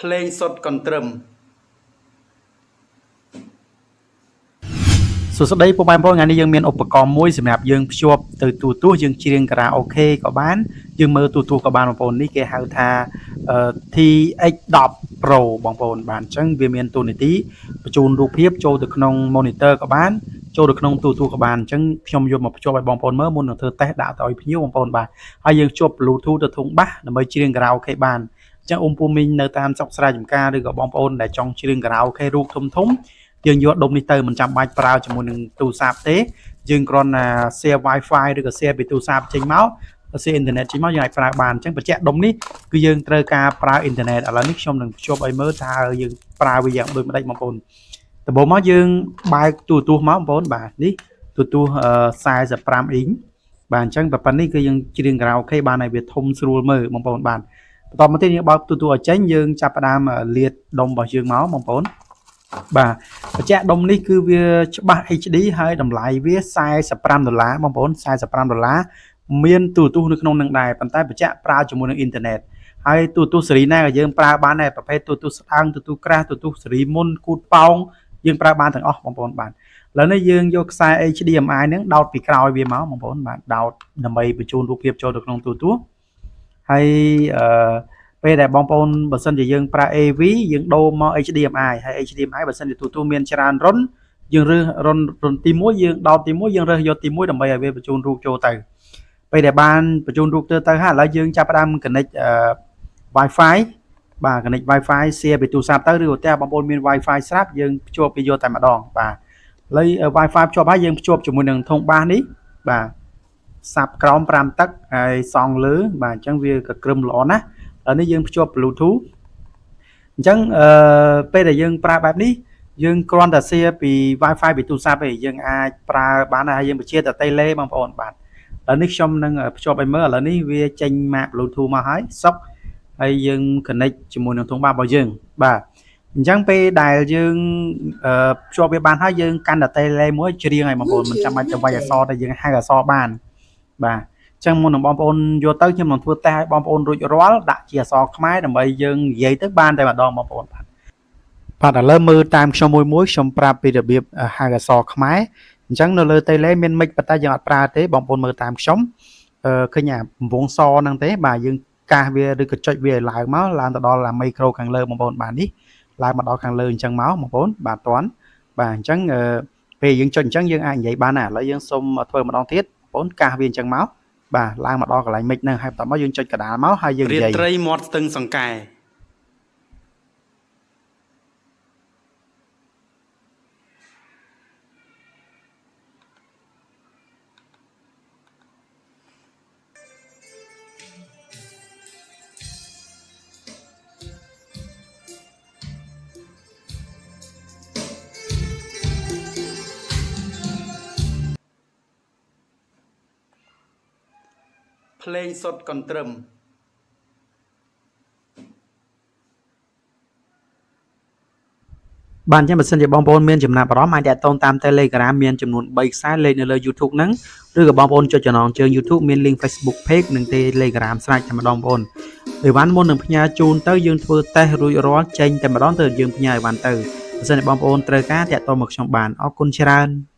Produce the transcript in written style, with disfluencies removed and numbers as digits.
ភ្លេងសុទ្ធកន្ទ្រឹម សួស្តីពុកម៉ែបងប្អូនថ្ងៃនេះយើងមានឧបករណ៍មួយសម្រាប់យើងភ្ជាប់ទៅទូរទស្សន៍យើងច្រៀងខារ៉ាអូខេក៏បានយើងមើលទូរទស្សន៍ក៏បានបងប្អូននេះគេហៅថា TX10 Pro បងប្អូនបាទអញ្ចឹងវាមានតួនាទីបញ្ជូនរូបភាពចូលទៅក្នុង monitor ក៏បានចូលទៅក្នុងទូរទស្សន៍ក៏បានអញ្ចឹងខ្ញុំយកមកភ្ជាប់ឲ្យបងប្អូនមើលមុននឹងធ្វើតេស្តដាក់ទៅឲ្យភ្ញៀវបងប្អូនបាទហើយយើងភ្ជាប់ Bluetooth ទៅធុងបាសដើម្បីច្រៀងខារ៉ាអូខេបានអញ្ចឹងអ៊ំពូមីងនៅតាមស្រុកស្រែចម្ការឬក៏បងប្អូនដែលចង់ច្រៀងខារ៉ាអូខេរូបធំធំ យើងយកដុំនេះទៅមិនចាំបាច់ប្រើជាមួយនឹងទូរស័ព្ទទេយើងគ្រាន់តែ share Wi-Fi ឬក៏ share ពីទូរស័ព្ទចេញមក share អ៊ីនធឺណិតចេញមកយើងអាចប្រើបានអញ្ចឹងបញ្ជាក់ដុំនេះគឺយើងត្រូវការប្រើអ៊ីនធឺណិតឥឡូវនេះខ្ញុំនឹងភ្ជាប់ឲ្យមើលថាយើងប្រើវាយ៉ាងដូចម្ដេចបងប្អូនដំបូងមកយើងបើកទូរទស្សន៍មកបងប្អូនបាទនេះទូរទស្សន៍45អ៊ីងបាទអញ្ចឹងប៉ុណ្ណេះគឺយើងច្រៀងខារ៉ាអូខេបានហើយវាធំស្រួលមើលបងប្អូនបាទបន្តមកទៀតយើងបើកទូរទស្សន៍ឲ្យចេញយើងចាប់ផ្ដើមលាតដុំរបស់យើងមកបងប្អូនបាទបញ្ជាក់ដុំនេះគឺវាច្បាស់ HD ហើយតម្លៃវា45ដុល្លារបងប្អូន45ដុល្លារមានទូរទស្សន៍នៅក្នុងនឹងដែរប៉ុន្តែបញ្ជាក់ប្រើជាមួយនឹងអ៊ីនធឺណិតហើយទូរទស្សន៍សេរីណាក៏យើងប្រើបានដែរប្រភេទទូរទស្សន៍ស្ដើងទូរទស្សន៍ក្រាស់ទូរទស្សន៍សេរីមុនគូតប៉ោងយើងប្រើបានទាំងអស់បងប្អូនបាទឥឡូវនេះយើងយកខ្សែ HDMI ហ្នឹងដោតពីក្រោយវាមកបងប្អូនបាទដោតដើម្បីបញ្ជូនរូបភាពចូលទៅក្នុងទូរទស្សន៍ហើយអឺពេលដែលបងប្អូនបើសិនជាយើងប្រើ AV យើងដូរមក HDMI ហើយ HDMI បើសិនជាទូរទស្សន៍មានច្រើនរន្ធយើងរើសរន្ធរន្ធទី1យើងដោតទី1យើងរើសយកទី1ដើម្បីឲ្យវាបញ្ជូនរូបចូលទៅពេលដែលបានបញ្ជូនរូបទៅទៅហើយឥឡូវយើងចាប់ផ្ដើម connect Wi-Fi បាទ connect Wi-Fi share ពីទូរស័ព្ទទៅឬឧទាហរណ៍បងប្អូនមាន Wi-Fi ស្រាប់យើងភ្ជាប់វាយកតែម្ដងបាទឥឡូវ Wi-Fi ភ្ជាប់ហើយយើងភ្ជាប់ជាមួយនឹងធុងបាសនេះបាទសាប់ក្រោម5ទឹកហើយសង់លើបាទអញ្ចឹងវាក៏ក្រឹមល្អណាស់ឥឡូវនេះយើងភ្ជាប់ Bluetooth អញ្ចឹងអឺពេលដែលយើងប្រើបែបនេះយើងគ្រាន់តែ share ពី Wi-Fi ពីទូរស័ព្ទឯងយើងអាចប្រើបានហើយយើងបញ្ជាទៅ tele បងប្អូនបាទឥឡូវនេះខ្ញុំនឹងភ្ជាប់ឲ្យមើលឥឡូវនេះវាចេញម៉ាក Bluetooth មកហើយសុកហើយយើង connect ជាមួយនឹងធុងបាសរបស់យើងបាទអញ្ចឹងពេលដែលយើងភ្ជាប់វាបានហើយយើងកាន់តែ tele មួយច្រៀងឲ្យបងប្អូនមិនចាំបាច់ទៅវាយអក្សរតែយើងហៅអក្សរបានបាទចឹងមុននឹងបងប្អូនយកទៅខ្ញុំនឹងធ្វើតេស្តឲ្យបងប្អូនរួចរាល់ដាក់ជាអក្សរខ្មែរដើម្បីយើងនិយាយទៅបានតែម្ដងបងប្អូនបាទបាទឥឡូវមើលតាមខ្ញុំមួយមួយខ្ញុំប្រាប់ពីរបៀបហៅអក្សរខ្មែរអញ្ចឹងនៅលើតេឡេមានមិចប៉ុន្តែយើងអត់ប្រើទេបងប្អូនមើលតាមខ្ញុំអឺឃើញអាកំពង់សហ្នឹងទេបាទយើងកាសវាឬក៏ចុចវាឲ្យឡើងមកឡើងទៅដល់អាមីក្រូខាងលើបងប្អូនបាទនេះឡើងមកដល់ខាងលើអញ្ចឹងមកបងប្អូនបាទតន់បាទអញ្ចឹងពេលយើងចុចអញ្ចឹងយើងអាចនិយាយបានណាឥឡូវយើងសុំធ្វើម្ដងទៀតបងប្អូនកាសវាអញ្ចឹងមកបាទឡើងមកដល់កន្លែងមិចហ្នឹងហើយបន្ទាប់មកយើងចុចកដាលមកហើយយើងនិយាយ រាត្រីមាត់ស្ទឹងសង្កែ ភ្លេងសុទ្ធកន្ទ្រឹម បាទអញ្ចឹងបើសិនជាបងប្អូនមានចំណាប់អារម្មណ៍អាចតាក់ទងតាម Telegram មានចំនួន3ខ្សែលេខនៅលើ YouTube ហ្នឹងឬក៏បងប្អូនចុចចំណងជើង YouTube មាន link Facebook Page និង Telegram ស្រេចតែម្ដងបងប្អូនអីវ៉ាន់មុននឹងផ្ញើជូនទៅយើងធ្វើតេស្តរួចរាល់ចេញតែម្ដងទៅយើងផ្ញើអីវ៉ាន់ទៅបើសិនជាបងប្អូនត្រូវការតាក់ទងមកខ្ញុំបានអរគុណច្រើន។